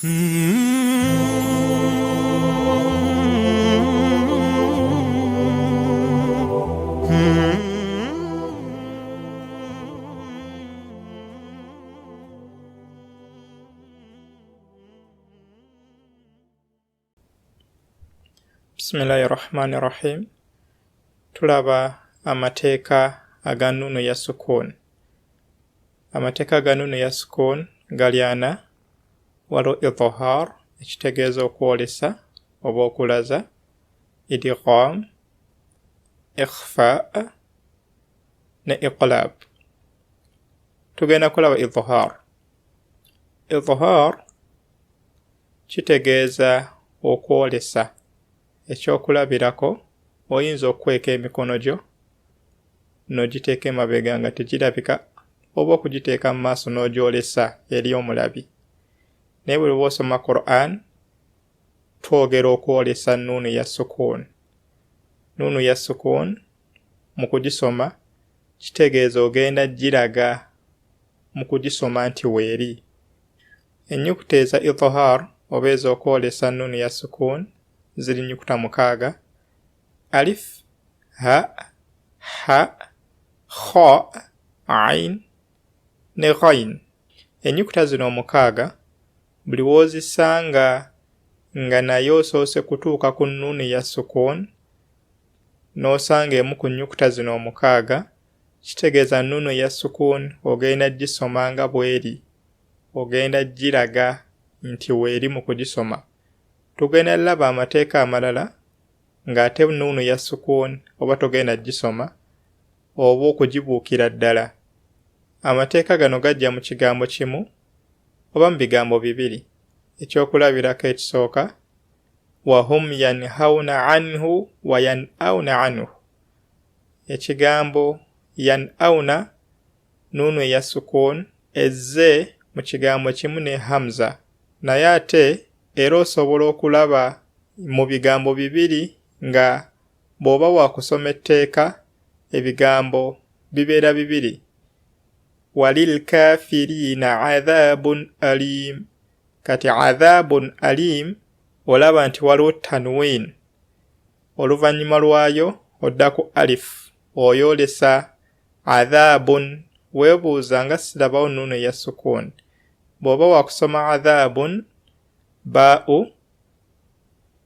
Bismillahi rahmani rahim. Tulaba amateeka aga nnuunu ya sukuun. Amateeka aga nnuunu ya sukuun gali ana. Waliwo idhihar, ekitegeeza okwolesa oba okulaza, idgham, ikhfa ne iqlab. Tugenda kulaba idhihar. Idhihar kitegeeza okwolesa. Ekyokulabirako, oyinza okukweka emikono gyo n'ogiteeka emabega nga tegirabika, oba okugiteeka mu maaso n'ogyolesa eri omulabi. Naye bwe luba osoma Quran, twogera okwolesa nnuunu ya sukuun. Nnuunu ya sukuun mu kugisoma kitegeeza ogenda giraga mu kugisoma nti weeri. Ennyukuta eza idhihar oba ez'okwolesa nnuunu ya sukuun ziri nnyukuta 6: alif, ha, ha, kha, ain ne ghain. Ennyukuta zino 6 buli w'ozisanga nga naye osoose kutuuka ku nnuunu ya sukuun n'osanga emu ku nnyukuta zino 6, kitegeeza nnuunu ya sukuun ogenda gisoma nga bw'eri, ogenda giraga nti weeri mu kugisoma. Tugenda laba amateeka amalala ng'ate nnuunu ya sukuun oba togenda gisoma oba okugibuukira ddala. Amateeka gano gajja mu kigambo kimu oba mu bigambo bibiri. Ekyokulabirako ekisooka, wahum yanhauna anhu wa yanauna anhu. Ekigambo yanauna, nnuunu eya sukuun ezze mu kigambo kimu ne hamza, naye ate era osobola okulaba mu bigambo bibiri nga bw'oba wakusoma etteeka ebigambo bibeera bibiri. Walil kafirina adhabun alim. Kati adhabun alim olaba nti waliwo tanwin, oluvannyuma lwayo odda ku alif, oyolesa adhabun. Weebuuza nga sirabawo nnuunu eya sukuun. Bw'oba wakusoma adhabun, baa'u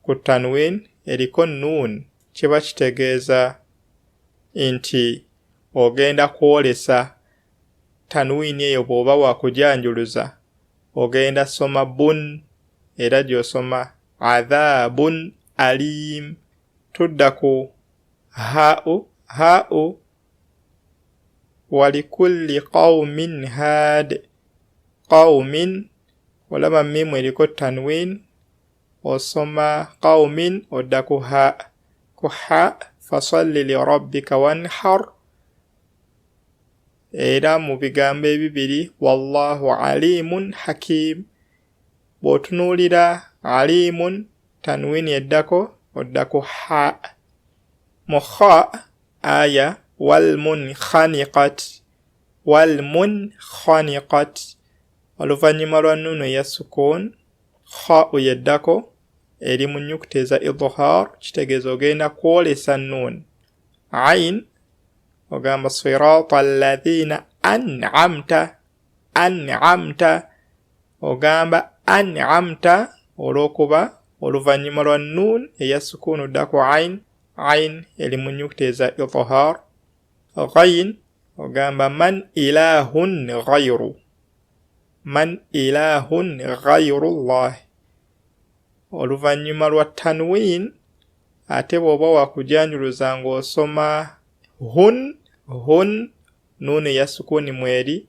ku tanwin eriko nuun, kiba kitegeeza nti ogenda kwolesa tanwini eyo. Bw'oba wakujanjuluza ogenda soma bun, era gy'osoma adhabun alim. Tudda ku ha'u. Ha'u walikulli qawmin had. Qawmin, olaba mimu eriko tanwin, osoma qawmin odda ku ha. Ku ha fasalli li rabbika wanhar. Era mu bigambo ebibiri wallahu alimun hakim. Bw'otunuulira alimun, tanwini eddako odda ku ha. Mu kha aya walmunkhaniqat. Walmunkhaniqat, oluvannyuma lwa nnuunu eya sukuun kha yeddako eri mu nnyukuta eza idhihar, kitegeeza ogenda kwolesa nnuun. Ain ogamba sirata alladhina an'amta. An'amta ogamba an'amta olw'okuba oluvannyuma lwa nnuun eya sukuun odda ku ain. Ain eri mu nnyukuta eza idhihar. Ghain ogamba man ilahun ghayru. Man ilahun ghayrullah. Oluvannyuma lwa tanwin ate bw'oba wakujanjuluza ng'osoma hun. Hun nnuunu eya sukuuni mweri,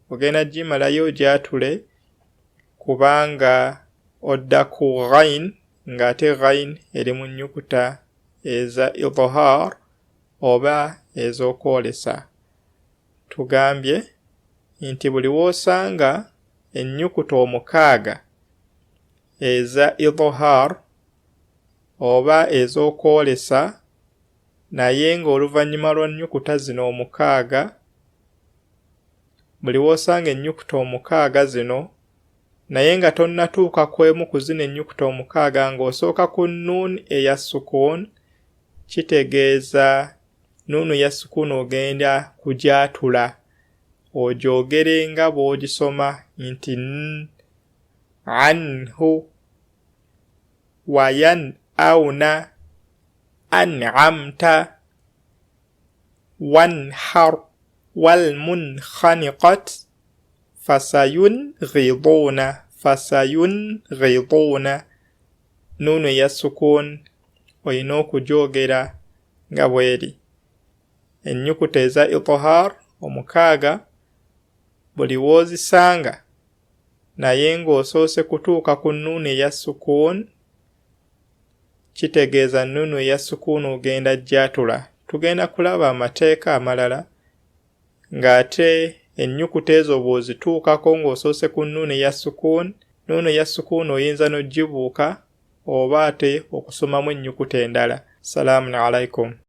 ogenda gimalayo ogyatule kubanga odda ku ghain, ng'ate ghain eri mu nnyukuta eza idhihar oba ez'okwolesa. Tugambye nti buli w'osanga ennyukuta 6 eza idhihar oba ez'okwolesa, naye ng'oluvannyuma lwa nnyukuta zino 6, buli w'osanga ennyukuta 6 zino Naye nga tonnatuuka ku emu ku zino ennyukuta omukaaga ng'osooka ku nuun eya sukuun, kitegeeza nuunu ya sukuun ogenda kugyatula ogyogere nga bw'ogisoma nti n anhu wayan auna an'amta wanhar walmunkhaniqat fasayunghiduna fasayunghiduna. Nuunu eya sukuun olina okugyogera nga bweri. Ennyukuta eza idhaar omukaaga buli w'ozisanga naye ng'osoose kutuuka ku nnuunu eya sukuun, kitegeeza nnuunu eya sukuun ogenda gyatula. Tugenda kulaba amateeka amalala ng'ate ennyukuta ezo bw'ozituukako ng'osoose ku nnuunu eya sukuun, nnuunu eya sukuun oyinza n'ogibuuka oba ate okusomamu ennyukuta endala. Salaamun alaikum.